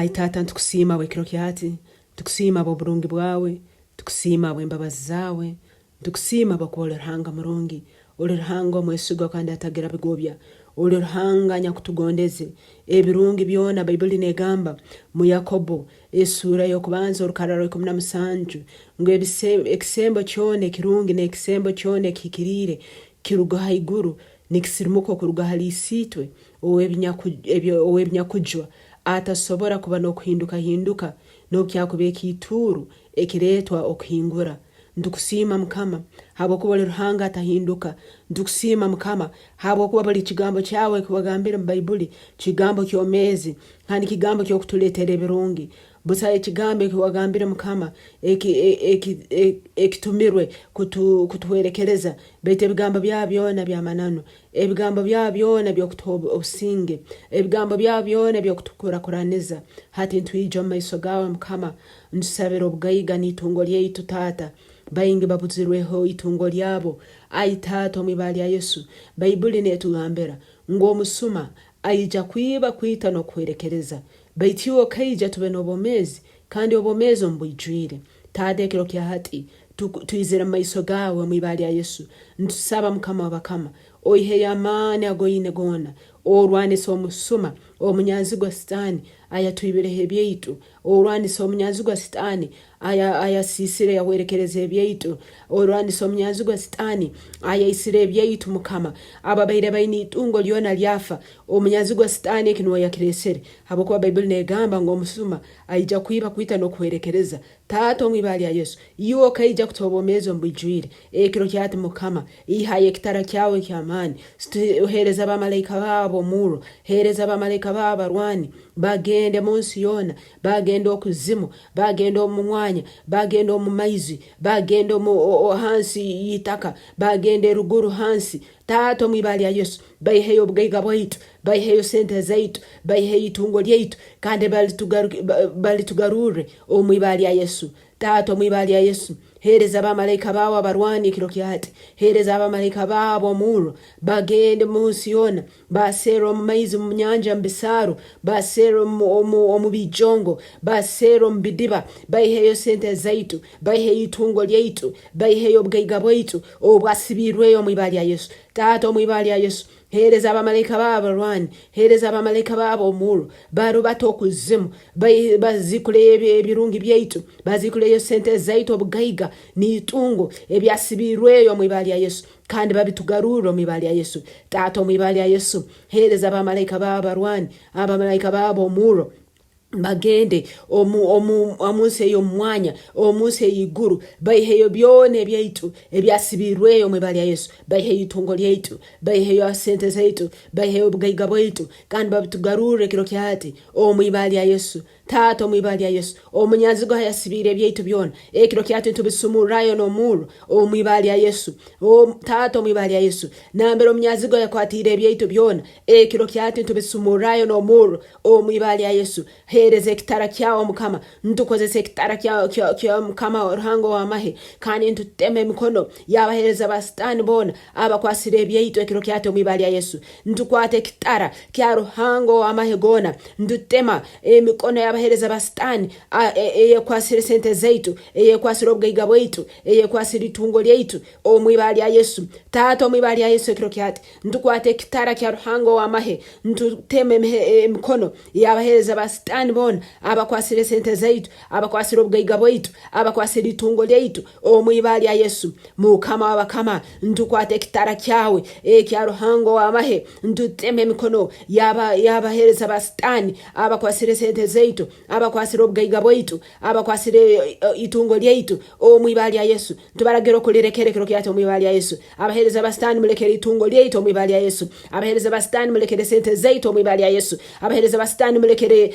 Ai Taata, nitukusiima habw'ekiro kya hati, nitukusiima habw'oburungi bwawe, nitukusiima habw'embabazi zaawe, nitukusiima habwokuba oli Ruhanga murungi, oli Ruhanga omwesigwa kandi atagira bigobya, oli Ruhanga anyakutugondeze ebirungi byona. Baibuli negamba mu Yakobo esuura y'okubanza orukarra rwa 17 ngu ekisembo kyona ekirungi n'ekisembo kyona ekihikiriire kiruga haiguru, nikisirimuka okuruga hali Isiitwe ow'ebinyakujwa, atasobora kuba n'okuhindukahinduka n'obukyakuba ekiituuru ekireetwa okuhingura. Ntukusiima Mukama, habwokuba oli Ruhanga atahinduka. Ntukusiima Mukama, habwokuba buli kigambo kyawe eki wagambire mu Baibuli kigambo kyomeezi kandi kigambo ky'okutuleetera ebirungi. Busaho ekigambo eki wagambire Mukama ekitumirwe kutuhwerekereza, baitu ebigambo byawe byona by'amananu. Ebigambo byawe byona by'okutuha obusinge. Ebigambo byawe byona by'okutukurakuraniza. Hati ntwija omu maiso gawe Mukama, ntusabira obugaiga n'itungo lyaitu Taata. Baingi babuzirweho itungo lyabo. Ai Taata, omu ibara lya Yesu, Baibuli n'etugambira ngu omusuma aija kwiba, kwita n'okuhwerekereza. Baitu iwe okaija tube n'obwomeezi kandi obwomeezi omu bwijwire. Taata, ekiro kya hati twizire mu maiso gaawe omu ibara lya Yesu. Ntusaba Mukama w'abakama, oiheyo amaani agoine goona, orwanise omusuma, omunyanzigwa Sitaani ayatwibireho ebyaitu, orwanise omunyanzigwa Sitaani ayasiisire yahwerekereza ebyaitu, orwanise omunyanzigwa Sitaani ayaisire ebyaitu Mukama. Ababaire baine itungo lyona lyafa, omunyanzigwa Sitaani eki nuwe yakireesere, habwokuba Baibuli negamba ngu omusuma aija kwiba, kwita n'okuhwerekereza. Taata, omu ibara lya Yesu, iwe okaija kutuha obwomeezi omu bwijwire. Ekiro kya hati Mukama, ihayo ekitara kyawe eky'amaani, heereza bamalaika baawe ab'omurro, heereza bamalaika baawe abarwani, bagende mu nsi yoona, bagende okuzimu, bagende omu mwanya, bagende omu maizi, bagende hansi y'itaka, bagende eruguru hansi. Taata, omu ibara lya Yesu, baiheyo obugaiga bwaitu, baiheyo sente zaitu, baiheyo itungo lyaitu, kandi balitugarurre omu ibara lya Yesu. Taata, omu ibara lya Yesu, heereza bamalaika baawe abarwani ekiro kya hati, heereza abamalaika baawe ab'omurro, bagende mu nsi yoona, baserre omu maizi, mu nyanja, mu bisaaru, baserre omu biijongo, baserre omu bidiba, baiheyo sente zaitu, baiheyo itungo lyaitu, baiheyo obugaiga bwaitu obwasibiirweyo omu ibara lya Yesu. Taata, omu ibara lya Yesu, heereza abamalaika baawe abarwani, heereza abamalaika baawe ab'omurro, barubate okuzimu, bazikuleyo ebirungi byaitu, bazikuleyo sente zaitu, obugaiga n'itungo ebyasibiirweyo omu ibara lya Yesu, kandi babitugarurre omu ibara lya Yesu. Taata, omu ibara lya Yesu, heereza abamalaika baawe abarwani, abamalaika baawe ab'omurro, bagende omu nsi ey'omu mwanya, omu nsi ey'iguru, baiheyo byona ebyaitu ebyasibiirweyo omu ibara lya Yesu, baiheyo itungo lyaitu, baiheyo sente zaitu, baiheyo obugaiga bwaitu, kandi babitugarurre ekiro kya hati omu ibara lya Yesu. Taata, omu ibara lya Yesu, omunyanzigwa ayasibiire ebyaitu byona, ekiro kya hati nitubisumurrayo n'omurro omu ibara lya Yesu. Taata, omu ibara lya Yesu, nambere omunyanzigwa yakwatiire ebyaitu byona, ekiro kya hati nitubisumurrayo n'omurro omu ibara lya Yesu. Heereza ekitara kyawe Mukama, ntukozesa ekitara kya Mukama Ruhanga ow'amahe, kandi ntutema emikono y'abaheereza ba Sitaani boona abakwasire ebyaitu ekiro kya hati omu ibara lya Yesu. Ntukwata ekitara kya Ruhanga ow'amahe goona, ntutema emikono y'abaheereza ba Sitaani eyekwasire sente zaitu, eyekwasire obugaiga bwaitu, eyekwasire itungo lyaitu omu ibara lya Yesu. Taata, omu ibara lya Yesu, ekiro kya hati ntukwata ekitara kya Ruhanga ow'amahe, ntutema emikono y'abaheereza ba Sitaani boona abakwasire sente zaitu, abakwasire obugaiga bwaitu, abakwasire itungo lyaitu omu ibara lya Yesu. Mukama w'abakama, ntukwata ekitara kyawe ekya Ruhanga ow'amahe, ntutema emikono y'abaheereza ba Sitaani abakwasire sente zaitu, abakwasire obugaiga bwaitu, abakwasire itungo lyaitu omu ibara lya Yesu. Ntubaragira okulirekera ekiro kya hati omu ibara lya Yesu. Abaheereza ba Sitaani, mulekere itungo lyaitu omu ibara lya Yesu. Abaheereza ba Sitaani, mulekere sente zaitu omu ibara lya Yesu. Abaheereza ba Sitaani, mulekere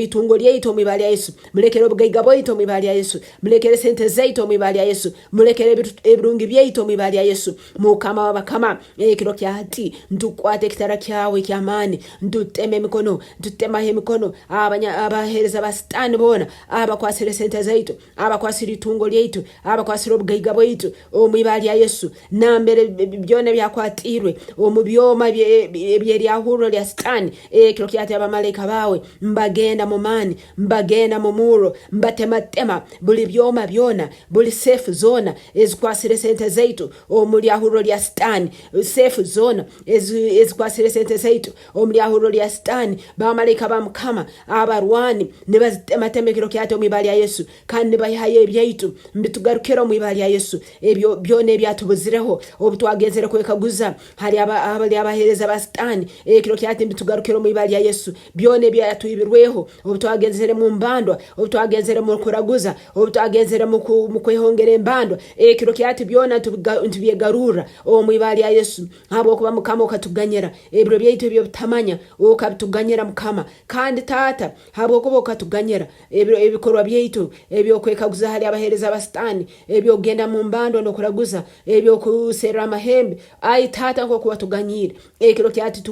itungo lyaitu omu ibara lya Yesu. Mulekere obugaiga bwaitu omu ibara lya Yesu. Mulekere sente zaitu omu ibara lya Yesu. Mulekere ebirungi byaitu omu ibara lya Yesu. Mukama w'abakama, ekiro kya hati ntukwata ekitara kyawe eky'amaani, ntutema emikono, ntutemaho emikono abaheereza ba Sitaani boona abakwasire sente zaitu, abakwasire itungo lyaitu, abakwasire obugaiga bwaitu omu ibara lya Yesu, nambere byona byakwatiirwe omu byoma eby'eryahurro lya Sitaani. Ekiro kya hati abamalaika baawe mbagenda. Mbagenda mu maani, mbagenda mu murro, mbatematema buli byoma byona, buli sefu zoona ezikwasire sente zaitu omu lyahurro lya Sitaani, sefu zoona ezikwasire sente zaitu omu lyahurro lya Sitaani. Bamalaika ba Mukama abarwani nibazitematema ekiro kyati omu ibara lya Yesu, kandi nibaihayo ebyaitu mbitugarukira omu ibara lya Yesu. Ebyo byona ebyatubuzireho obu twagenzere kwekaguza hali abaheereza ba Sitaani, ekiro kyati mbitugarukira omu ibara lya Yesu. Byona ebyatwibirweho obu twagenzere mu mbandwa, obu twagenzere mu kuraguza, obu twagenzere mu kwehongera embandwa, ekiro kyati byona ntubyegarurra omu ibara lya Yesu. Habwokuba Mukama okatuganyira ebiro byaitu eby'obutamanya, okabituganyira Mukama. Kandi Taata, habwokuba okatuganyira ebikorwa byaitu eby'okwekaguza hali abaheereza ba Sitaani, eby'okugenda mu mbandwa n'okuraguza, eby'okuserra amahembe, ai Taata, nk'oku watuganyiire, ekiro kyati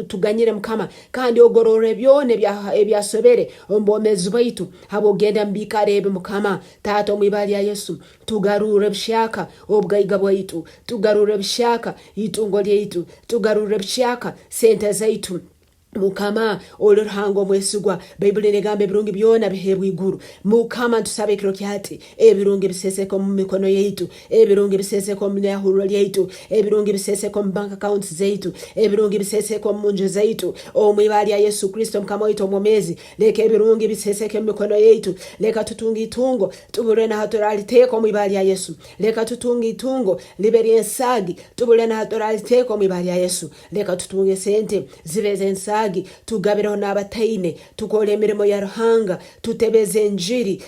tuganyire Mukama, kandi ogororre byona ebyasobere omu bwomeezi bwaitu habw'okugenda mu biikaro ebi Mukama. Taata, omu ibara lya Yesu, tugarurre buhyaka obugaiga bwaitu, tugarurre buhyaka itungo lyaitu, tugarurre buhyaka sente zaitu. Mukama, oli Ruhanga omwesigwa. Baibuli negamba ebirungi byona biheebwa iguru. Mukama, ntusaba ekiro kyati ebirungi biseseke omu mikono yaitu, ebirungi biseseke omu lyahurro lyaitu, ebirungi biseseke omu bank accounts zaitu, ebirungi biseseke omu nju zaitu. Omu ibara lya Yesu Kristo Mukama waitu omwomeezi, leka ebirungi biseseke omu mikono yaitu. Leka tutunge itungo tubure naha turaliteeka omu ibara lya Yesu. Leka tutunge itungo libe ly'ensaagi tubure naha turaliteeka omu ibara lya Yesu. Leka tutunge sente zibe z'ensaagi, tugabireho n'abataine, tukole emirimo ya Ruhanga, tutebeze enjiri,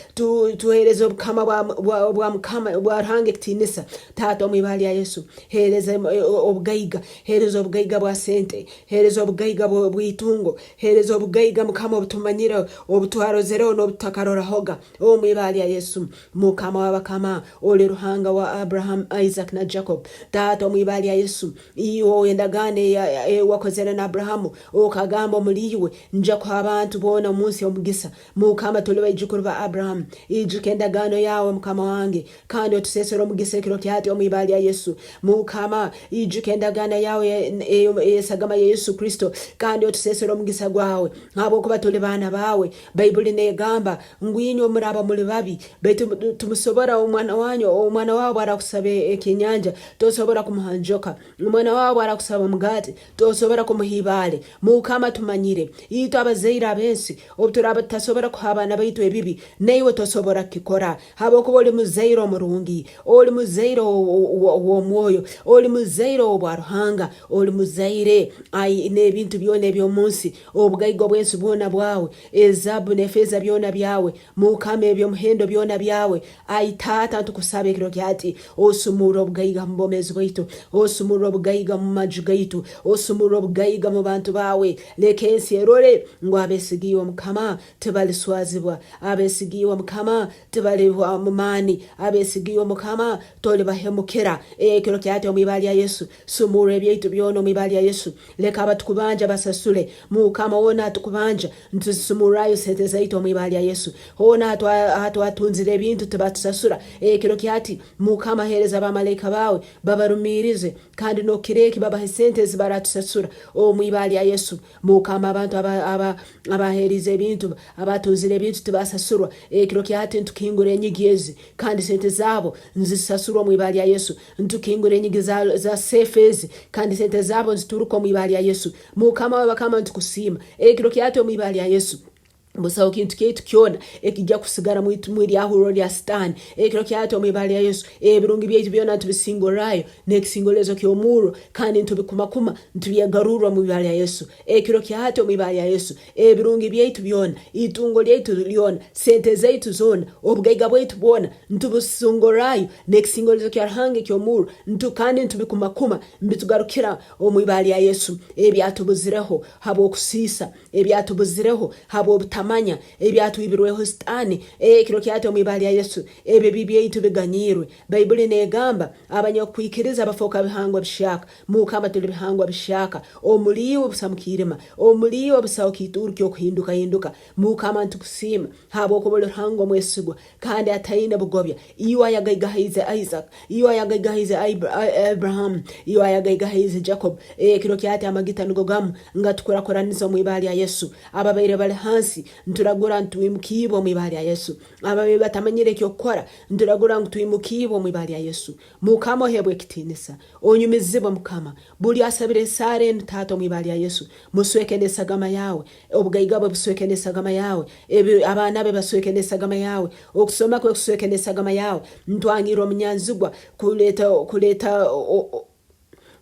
tuheereze obukama bwa Mukama bwa Ruhanga ekitiinisa. Taata, omu ibara lya Yesu, heereza obugaiga, heereza obugaiga bwa sente, heereza obugaiga bw'itungo, heereza obugaiga Mukama obutumanyire, obutwarozereho n'obutakarorahoga. Omu ibara lya Yesu, Mukama w'abakama, oli Ruhanga wa Abrahamu, Isaac na Jacob. Taata, omu ibara lya Yesu, Iwe endagaano ei wakozere na Abburahamu, okagamba, 'Omuli iwe nja kuha abantu boona omu nsi omugisa. Mukama, tuli baijukuru ba Abburahamu. Ijuka endagaano yawe Mukama wange, kandi otuseesere omugisa ekiro kyati omu ibara lya Yesu. Mukama, ijuka endagaano yawe ey'esagama ya Yesu Kristo, kandi otuseesere omugisa gwawe, habwokuba tuli baana baawe. Baibuli n'egamba ngu inywe muraaba muli babi, baitu timusobora omwana wanyu, omwana wawe obwarakusaba ekyenyanja, tosobora kumuha njoka. Omwana wawe obwarakusaba omugaati, tosobora kumuha ibaale. Mukama, tumanyire itwe abazaire ab'ensi obu turaaba tutasobora kuha abaana baitu ebibi, naiwe tosobora kukikora habwokuba oli muzaire omurungi, oli muzaire ow'omwoyo, oli muzaire ow'obwa Ruhanga, oli muzaire n'ebintu byona eby'omu nsi. Obugaiga obw'ensi bwona bwawe, ezaabu n'efeeza byona byawe, Mukama, eby'omuhendo byona byawe. Ai Taata, ntukusaba ekiro kyati, osumurre obugaiga mu bwomeezi bwaitu, osumurre obugaiga mu maju gaitu, osumurre obugaiga mu bantu baawe. Leka ensi erole ngu abesiga iwe Mukama tibaliswazibwa, abesiga iwe Mukama tibalihwa mu maani, abesiga iwe Mukama tolibahemukira. Ekiro kyati omu ibara lya Yesu, sumurra ebyaitu byona omu ibara lya Yesu. Leka abatukubanja basasule. Mukama, hoona atukubanja, nituzisumurrayo sente zaitu omu ibara lya Yesu. Hoona ahatwatunzire ebintu tibatusasura. Ekiro kyati, Mukama, heereza bamalaika baawe babarumiirize, kandi n'okukira eki babahe sente ezi baratusasura omu ibara lya Yesu. Mukama, abantu abaheerize ebintu, abatunzire ebintu tibasasurwa. Ekiro kyati nitukingura enyigi ezi, kandi sente zaabo nzisasurwa omu ibara lya Yesu. Ntukingura enyigi za seefu ezi, kandi sente zaabo nzituruka omu ibara lya Yesu. Mukama w'abakama, nitukusiima ekiro kyati omu ibara lya Yesu. Busaho kintu kyaitu kyona ekijja kusigara mwiryahurro lya Sitaani. Ekiro kyati omu ibara lya Yesu, ebirungi byaitu byona ntubisingorrayo n'ekisingolezo ky'omurro, kandi ntubikumakuma, ntubyegarurra omu ibara lya Yesu. Ekiro kyati omu ibara lya Yesu, ebirungi byaitu byona, itungo lyaitu lyona, sente zaitu zoona, obugaiga bwaitu bwona, ntubusingorrayo n'ekisingolezo kya Ruhanga eky'omurro, kandi ntubikumakuma, mbitugarukira omu ibara lya Yesu. Ebyatubuzireho habw'okusiisa, ebyatubuzireho habw'obutamanya, ebyatwibirweho Sitaani, ekiro kyati omu ibara lya Yesu, ebibi byaitu biganyiirwe. Baibuli n'egamba, abanyakukwikiriza bafooka bihangwa bihyaka. Mukama, tuli bihangwa bihyaka. Omuli iwe busamu kiirima, omuli iwe busaho kiituuru ky'okuhindukahinduka. Mukama, nitukusiima habwokuba oli Ruhanga omwesigwa kandi ataine bugobya. Iwe ayagaigahaize Isaac, iwe ayagaigahaize Abrahamu, iwe ayagaigahaize Jacob. Ekiro kyati amagita nigo gamu ngatukurakuraniza omu ibara lya Yesu. Ababaire bali hansi Nturagura ngu twimukiibwe omu ibara lya Yesu. Ababaire batamanyire eky'okukora, nturagura ngu twimukiibwe omu ibara lya Yesu. Mukama ohebwe ekitiinisa. Onyumizibwe Mukama. Buli asabire esaara enu Taata omu ibara lya Yesu, musweke n'esagama yaawe, obugaiga bwe busweke n'esagama yaawe, abaana be basweke n'esagama yaawe, okusoma kwe kusweke n'esagama yaawe. Ntwangirra omunyanzigwa kuleeta kuleeta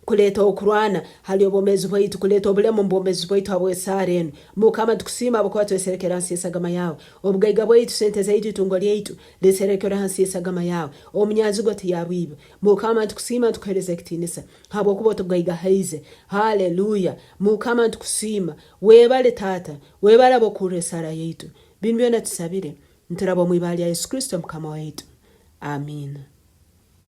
kuleeta okurwana hali obwomeezi bwaitu, kuleeta obulemu omu bwomeezi bwaitu habw'esaara enu. Mukama tukusiima habwokuba tweserekere hansi y'esagama yaawe. Obugaiga bwaitu, sente zaitu, itungo lyaitu liserekerwe hansi y'esagama yaawe. Omunyanzigwa tiyabwiba. Mukama nitukusiima nitukuhereza ekitiinisa habwokuba otugaigahaize. Haleluya! Mukama nitukusiima. Webale Taata, webale habw'okuhurra esaara yaitu. Binu byona tusabire nituraba omu ibara lya Yesu Kristo Mukama waitu. Amiina.